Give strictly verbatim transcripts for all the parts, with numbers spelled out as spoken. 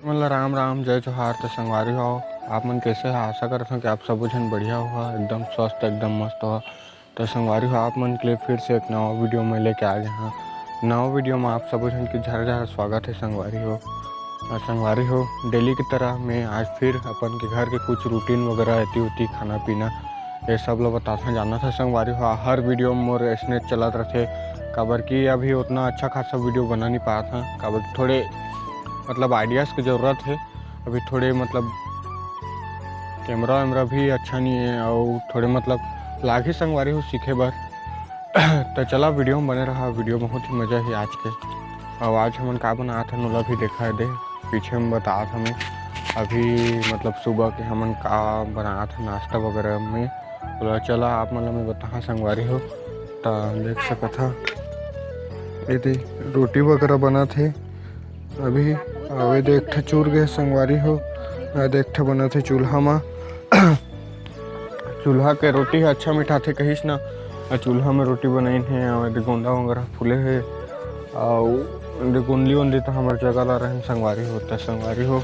मन ला राम राम, जय जोहार। तो संगवारी हो, आप मन कैसे हो? आशा करत हूँ कि आप सबो झन बढ़िया हो, एकदम स्वस्थ, एकदम मस्त हो। तो संगवारी हो, आप मन के लिए फिर से एक नवा वीडियो में लेके आ गए हैं। नवा वीडियो में आप सबो झन के झर झर स्वागत है संगवारी हो। और संगवारी हो, डेली की तरह मैं आज फिर अपन के घर के कुछ रूटीन वगैरह, एती उती, खाना पीना, ये सब ला बताथन, जानत ह संगवारी हो। हर वीडियो में मोर ऐसने चलत रथे, काबर कि अभी उतना अच्छा खासा वीडियो बना नहीं पात हन, काबर कि थोड़े मतलब आइडियाज के जरूरत है। अभी थोड़े मतलब कैमरा वैमरा भी अच्छा नहीं है, और थोड़े मतलब लागही संगवारी हो सीखे बर। तो चला, वीडियो में बने रहा, वीडियो बहुत ही मजा है आज के। और आज हमन का बनात हन, ओला भी देखा दे, पीछे में बतात हमें। अभी मतलब सुबह के हमन का बनात हन नाश्ता वगैरह में, ओला चला आप मन ला मैं बताहा संगवारी हो। त देख सकत हा, ये दे रोटी वगैरह बनत हे अभी। अउ ये दे एक ठा चूर गे संगवारी हो, ये दे एक ठा बनत हे चूल्हा मा। चूल्हा के रोटी ह अच्छा मिठाथे कहिस ना, आ चूल्हा में रोटी बनाइन हे, अउ ये दे गोंदा वगैरह फूले हे, अउ ये दे गोंदली वोंदली त हमर जगह ला रहन संगवारी हो, त संगवारी हो,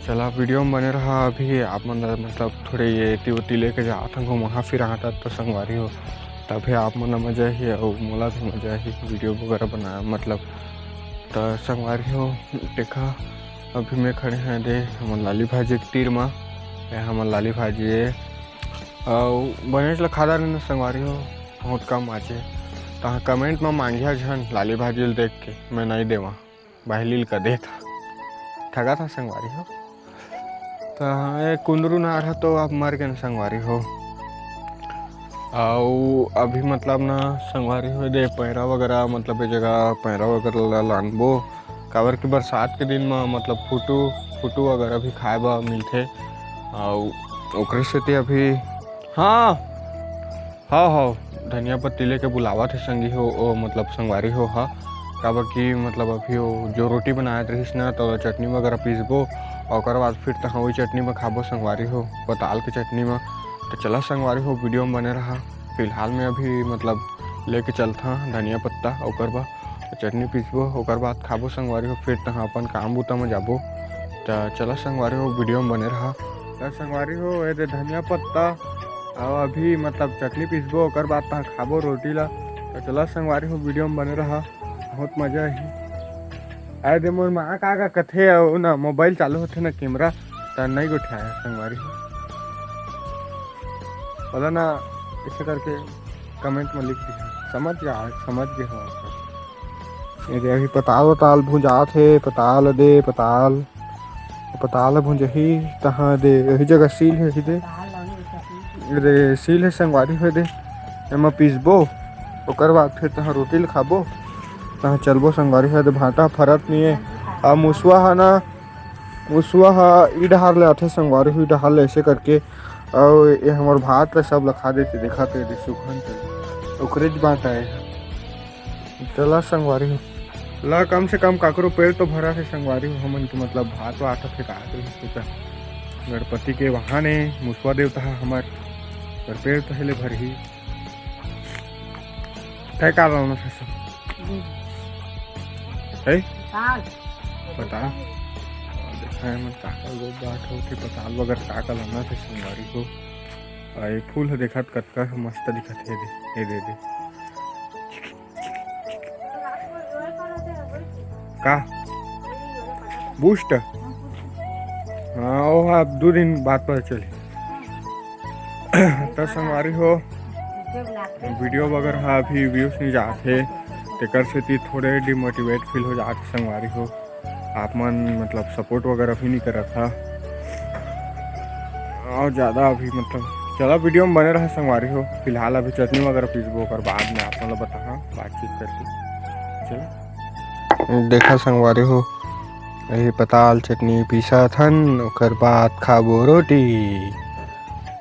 चला वीडियो में बने रहा। अभी आप मन ला मतलब थोड़े ये एती ओती लेके जात हन, घुमाहा फिराहा त संगवारी हो, तभे आप मन ला मजा ही अउ मोला भी मजा ही वीडियो वगैरह बना मतलब। त संगवारी हो, देखा अभी मैं खड़े हैं दे हमर लाली भाजी के तीर मा। ये हमर लाली भाजी है, अउ बनेच ला खादा रहना संगवारी हो, बहुत कम आचे। तहाँ कमेंट मा मांगिया झन लाली भाजी ल देख के, मैं नहीं देवा, बहलील का देता ठगा था संगवारी हो। त हाँ, ये कुंदरू नार ह तो आप मर गए न संगवारी हो। अउ अभी मतलब ना संगवारी हो दे पैरा वगैरह, मतलब ये जगह पैरा वगैरह ला लानबो, काबर कि बरसात के दिन म मतलब फुटू फुटू वगैरह भी खाए बर मिलथे। अउ ओकरे सेती अभी हाँ, हाँ, हाँ, धनिया पत्ती लेके बुलावत हे संगी हो, ओ मतलब संगवारी हो हा, काबर कि मतलब अभी वो जो रोटी बनाए रहिस ना, तो चटनी वगैरह पीसबो, ओकर बाद फिर तहाँ वही चटनी में खाबो संगवारी हो, पताल के चटनी में। तो चला संगवारी हो, वीडियो में बने रहा। फिलहाल में अभी मतलब लेके चलथा धनिया पत्ता, ओकर बाद चटनी पीसबो, ओकर बाद खाबो संगवारी हो, फिर तहाँ अपन काम बूता में जाबो। त चला संगवारी हो, वीडियो में बने रहा। त संगवारी हो, ये दे धनिया पत्ता, अउ अभी मतलब चटनी पीसबो, ओकर बाद तहाँ खाबो रोटी ला। त चला संगवारी हो, वीडियो में बने रहा, बहुत मजा आही। अरे दे मोर माँ का का कथे, अउ ना मोबाइल चालू होथे ना कैमरा, त नहीं गोठियाया संगवारी हो। बोला ना, ऐसे करके कमेंट में लिख दिया, समझ गया, समझ गए हो आप। ये दे अभी पताल वताल भुंजात हे, पताल दे, पताल, पताल भुंजही, तहाँ दे, यही जगह सील हे, दे, दे सील हे संगवारी हो दे, एमा पीसबो, ओकर बाद फिर तहाँ रोटी ल खाबो, तहाँ चलबो संगवारी हो दे, भाटा फरत नहीं है। आ मुसवा हा ना, मुसवा हा ई डहार ले आथे संगवारी हो, ई डहार ले ऐसे करके, अउ ये हमर भात ला सब ला खा देथे, देखा तो ये दे सुखन चल, ओकरे ज बात आए। चला संगवारी हो, ला कम से कम काकरो पेट तो भरा है संगवारी हो, हमन के मतलब भात वात ह फेंकात रहिस तेकर। गणपति के वाहन ए, मुसवा देवता ह हमर, पर पेट तो हेले भरही। तय का लाना था सब? है? पता? देखा है मन का का गो बात होके पताल वगैरह का का लाना था संगवारी हो। आ ये फूल ह देखत कतका मस्त दिखत हे, दे, ये दे दे। का? बूस्ट? हाँ, वो हा दो दिन बाद पता चली। त संगवारी हो, वीडियो वगैरह हा अभी व्यूज नहीं जात हे, तेकर सेती थोड़े डिमोटिवेट फील हो जात हे संगवारी हो। आप मन मतलब सपोर्ट वगैरह भी नहीं करत हा। और ज़्यादा अभी मतलब चला वीडियो में बने रहा संगवारी हो। फिलहाल अभी चटनी वगैरह पीसबो, ओकर बाद में आप मन ला बताहा बातचीत करके। चला देखा संगवारी हो, यही पताल चटनी पीसत हन, ओकर बाद खाबो रोटी।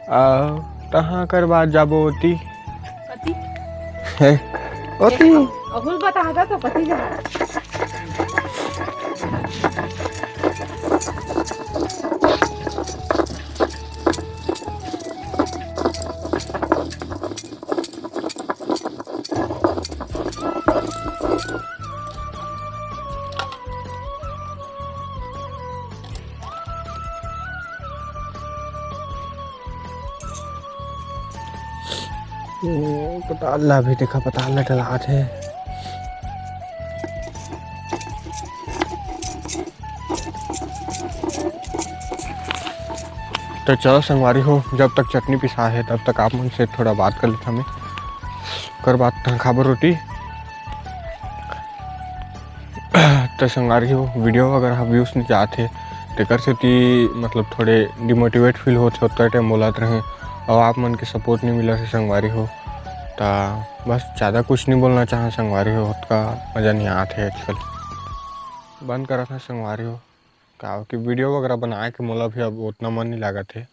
आ तहाँ कर बाद जाबो ओती। कथी? हे, ओती। अहुल बता था तो कथी जा। पताल ला भी देखा, पताल ला डलात हे। तो चलो संगवारी हो, जब तक चटनी पिसा हे तब तक आप मन से थोड़ा बात कर लेथन मैं। कर बात तहाँ खाबो रोटी। तो संगवारी हो, video वगैरह views नहीं जात हे, तेकर सेती मतलब थोड़े demotivate feel होत हे, ओतका time बोलत रहें, अउ आप मन के support नहीं मिलत हे संगवारी हो। त बस ज़्यादा कुछ नहीं बोलना चाहत संगवारी हो, ओतका मज़ा नहीं आत हे आजकल। बंद करत हँव संगवारी हो, काबर कि video वगैरह बनाए के मोला भी अब ओतना मन नहीं लागत हे।